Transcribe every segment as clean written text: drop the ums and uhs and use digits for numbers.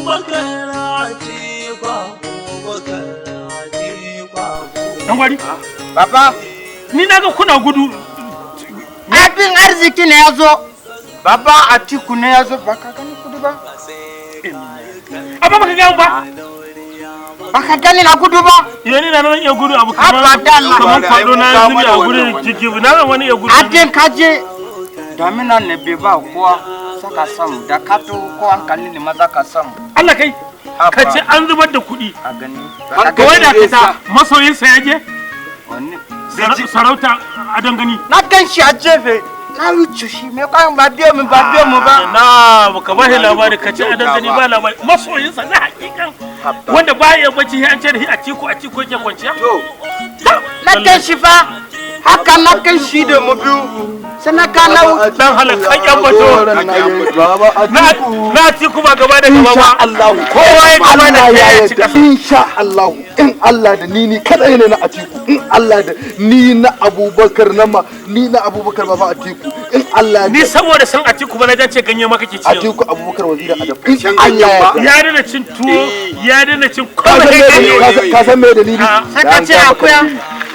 Abubakar Atiku, Abubakar Atiku. Dan gwari. Baba, Ni na ga kuna gudu. Abin arziki ne ya zo. Baba, Atiku ne ya zo. Ba ka gani gudu ba? Amma baka gaya ba. Ba ka gani na gudu ba? Idan ni na nan iya gudu abu kamar Haba da Allah. kamar kwado na zubi a gurin ciki na zan wani iya gudu. Adin ka je. Damina ne bai ba kowa saka samu da ka to ko hankali ne maza ka samu. Allah kai. Haba. Ka ce an zubar da kuɗi. A gani. To wai da ka ta masoyinsa ya je? Wani. Sarauta a dangane. Na gan shi a jefe. Na wuce shi me kayan ba biyo mu ba biyo mu ba. Na baka ba shi labari, ka ce a dangane ba labari, masoyinsa na hakikan wanda ba ya bacci sai an ce da shi Atiku Atiku yake kwanciya. To. Na gan shi fa. Haka na gan shi da mu biyu. Sai na ga na wuce. Dan halakan yan bato. Baba Na Atiku. na Atiku ba gaba da gaba Insha ba. Allah. Kowa ya gaba da Allah kai ya ya ci yarda. kasa. Insha Allah, in Allah da ni kadai ne na Atiku, in Allah da ni na Abubakar na ma ni na Abubakar Baba Atiku, in Allah Ni da saboda san Atiku ba na jan ce ganye ma kake ci yanzu. Atiku Abubakar Waziri Adam, in Allah ya yarda. Ya daina cin tuwo, ya daina cin Ka san komai me ganye. dalili? Ka san me dalili? Ah. Sai ka ce akuya.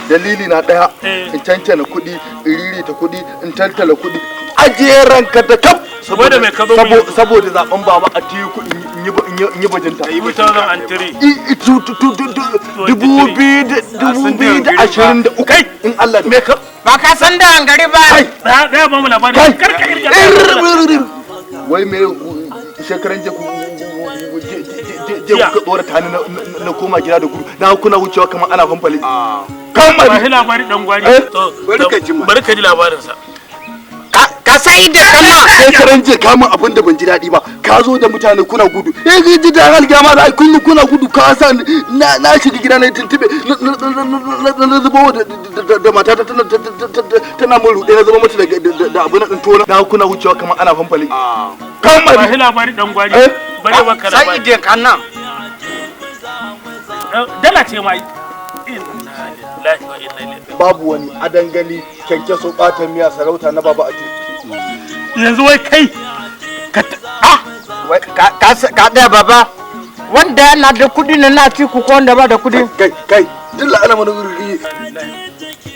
Dalili na daya, Eh. in cancana kuɗi, in ririta kuɗi, in tantala kuɗi, ajiye ranka da kaf. Saboda me ka zo mu yanzu? Saboda zaben Baba Atiku, in yi bajinta. 2003. 2023. Kai! In Allah da Me ka Ba ka san da gari ba. Kai! Da da ba mu labari. Kai! Kar ka irga. Wai me shekaran je ku je Jiya. kuka dora tani na koma gida da gudu, na kuna wucewa kamar ana fanfale Ba kamar shi labari, dan gwari. Eh? To, Bari ka ji ma. Bari ka ji labarin sa. Ka san inda kana. Shekaran je kamun abin da ban ji daɗi ba, ka zo da mutane kuna gudu, eh, ji da halga ma da kun kuna gudu, ka sa na shiga gida na tuntube na zubo da matata tana mun ruɗe, na zama mata da abu na ɗin tona, na kuna wucewa kamar ana fanfale kamar Ba shi labari, dan gwari. Eh? Bari baka Sai labari. inda kana. Dala ce ma. Inna lillahi wa inna ilaihi. Babu wani adangali kyankyaso ɓatan miya sarauta na Baba Atiku. Yanzu wai kai ka ah. Wai, ka ɗaya baba. Wanda yana da kuɗi ne na Atiku ko wanda ba da kuɗi? Kai kai, duk la'ana mana wuri.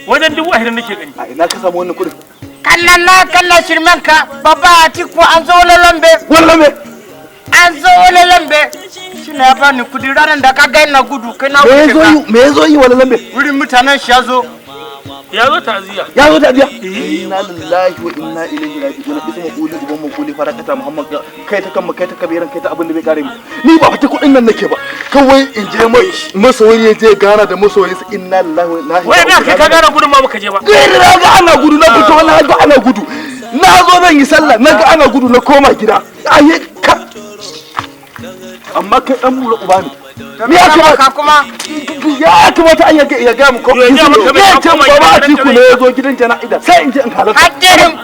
Wajen 20,000 nake gani. A ina ka samu wannan kuɗin? Kallon na kallon shirmen ka, Baba Atiku an zo wani lambe. Wallah me? An zo wani lambe. Shi ne ya bani kuɗi ranar da ka ga ina gudu kai na Me wuce yazo ka. yi? Me yazo yi wani lambe? Wurin mutanen shi ya zo. Ya zo ta'aziyya. Ya zo ta'aziya. Inna lillahi wa inna ilaihi raji'un. Ismu quli uban mu quli farakata Muhammad, kai ta kan kai ta kabiran kai ta abin da bai kare mu. Ni ba fata kuɗin nan nake ba, kawai in je mai masoyi ya je gana da masoyinsa. Inna lillahi wa inna ilaihi. Wai da kai ka gane gudun ma baka je ba. Ni na ga ana gudu na fito, na ga ana gudu, na zo zan yi sallah, na ga ana gudu, na koma gida. Ayi ka, amma kai dan mura uba ne. Me Ya ya kamata ka kuma? Ya kamata an ya ga mu ko Yo, ya ga maka bai ya ce koma Baba gidan Atiku ne ya zo gidan jana'ida, sai in je in halarta.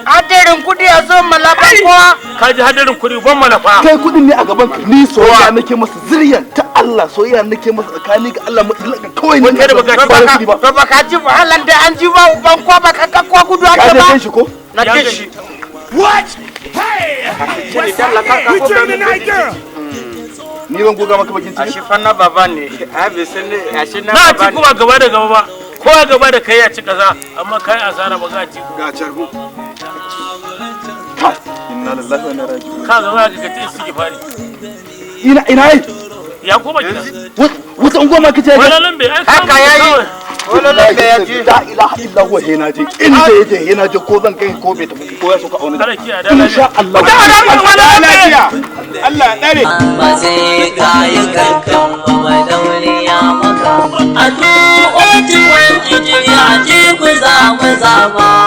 Hadirin kuɗi ya zo malaba kowa. Ka ji hadarin kuɗi ban malafa. Kai, kudin ne a gaban ka. Ni soyayya nake masa, zuriyan ta Allah, soyayya nake masa tsakani ga Allah mutlaka kawai ni. Wai kai da baka ba da kudi ba. To baka ji wahalan da an ji ba uban ko baka ga ko gudu Ka ake je ba? kai shi ko? Na Ya kai gani. shi. What? Hey! We turn the night girl. Ni zan goga maka bakin ciki. Ashe fa na baba ne. Ai bai san ne ashe na Na baba Atiku ne. ba gaba da gaba ba. Kowa gaba da kai ya ci kaza, amma kai asara ba ga Atiku. Ga carbu. Inna lillahi wa inna ilaihi raji'un. Ka zama ka ce istighfari. Ina ina yi? Ya koma gida. Wata unguwa ma kace ya Wani lambe ai Haka yayi. Wani lambe ya ji. La ilaha illa huwa, he naje inda yaje, he naje, ko zan kai ko bai tafi ko ya soka a wani. Kada ki a da Insha Allah. Lafiya. Allah ya tsare. Ba sai kayi kankan ba, madauriya maka. A 2023, Atiku za mu zaba.